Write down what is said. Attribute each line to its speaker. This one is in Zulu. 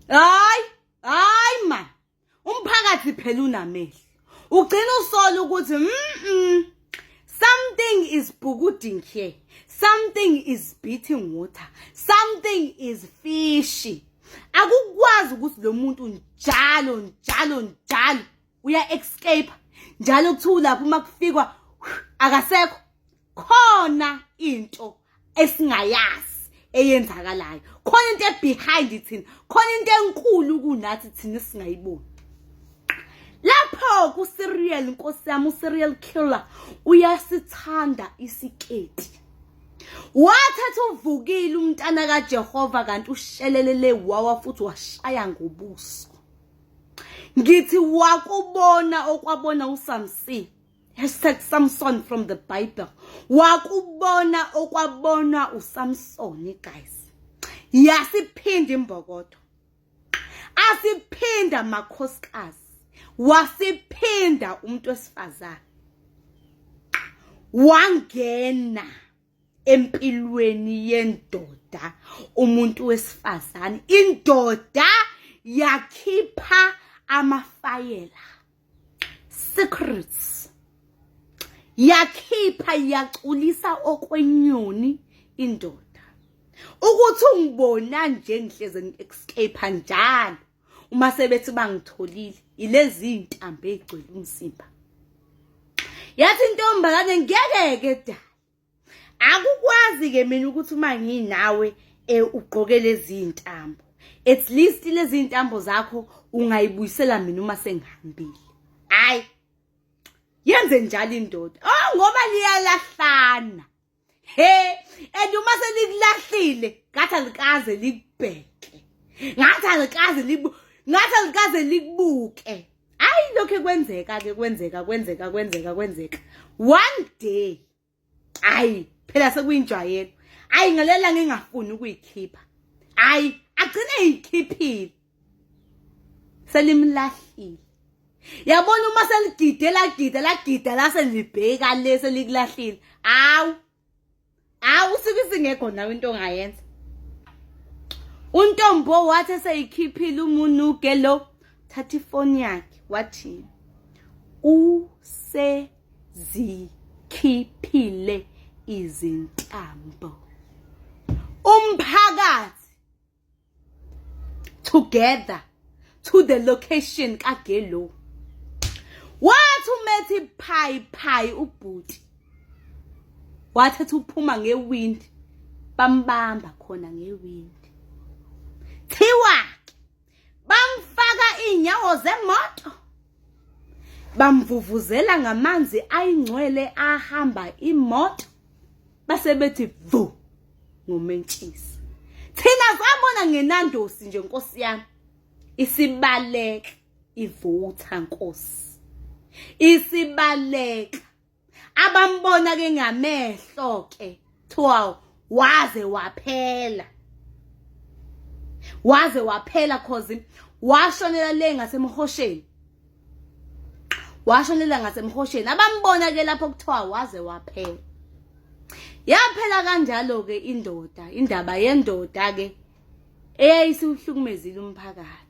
Speaker 1: Hayi, hayi man. Umphakathi phela unamehlo. Ugcina usola ukuthi something is bukuding here. Something is beating water. Something is fishy. Akukwazi ukuthi lo muntu njalo njalo njalo uya escape njalo kuthiwa lapho uma kufikwa akasekho khona into esingayazi eyenzakalayo khona into ebehind thina khona into enkulu kunathi thina esingayiboni lapho ku-serial nkosi yami u-serial killer uyasithanda isiketi wathatha uvukile umntana kaJehova kanti ushelelele wawa futhi washaya ngobuso ngithi wakubona okwabona uSamson hashtag Samson from the Bible wakubona okwabonwa uSamson guys yasiphinda imbokodo asiphinda makhosikazi wasiphinda umuntu wesifazane wangena empilweni yendoda umuntu wesifazane indoda yakhipha amafayela secrets yakhipha yaculisa okwenyoni indoda ukuthi ungibona nje ngihleze ngi-escape njalo uma sebethi bangitholile ilezi intambo egcwele umzimba yathi intombazane ngeke-ke dala akukwazi ke mina ukuthi uma nginawe eh ugqoke lezi intambo at least lezi intambo zakho ungayibuyisela mina uma sengihambile hayi yenze njalo indoda oh ngoba liyalahlana he and uma selikulahlile ngathi alikaze likubheke ngathi alikaze libu ngathi alikaze likubuke hayi lokho kwenzeka ke kwenzeka kwenzeka kwenzeka kwenzeka one day hayi phela sekuyinjwayelo hayi ngalela ngingafuni ukuyikhipha hayi agcine eyikhiphile selimlahlile yabona uma seligide lagida lagida lase libheka le selikulahlile awu awu usuke isingekho nawe into ongayenza untombo wathi eseyikhiphile umunuke lo thatha ifoni yakhe wathi usezikhiphile izintambo umphakathi together to the location kagelo wathi umethi phayi phayi ubhuti wathatha uphuma ngewindi bambamba khona ngewindi thiwa bamfaka inyawo zemoto bamvuvuzela ngamanzi ayingcwele ahamba imoto base bethi vu ngomentshisi thina sabona ngenandosi nje nkosi yami isibaleka ivutha nkosi isibaleka abambona ke ngamehlo ke thiwa waze waphela waze waphela cause washonela le ngasemhosheni washonela ngasemhosheni abambona ke lapho kuthiwa waze waphela yaphela kanjalo ke indoda indaba yendoda ke eyayisiwuhlukumezile umphakathi.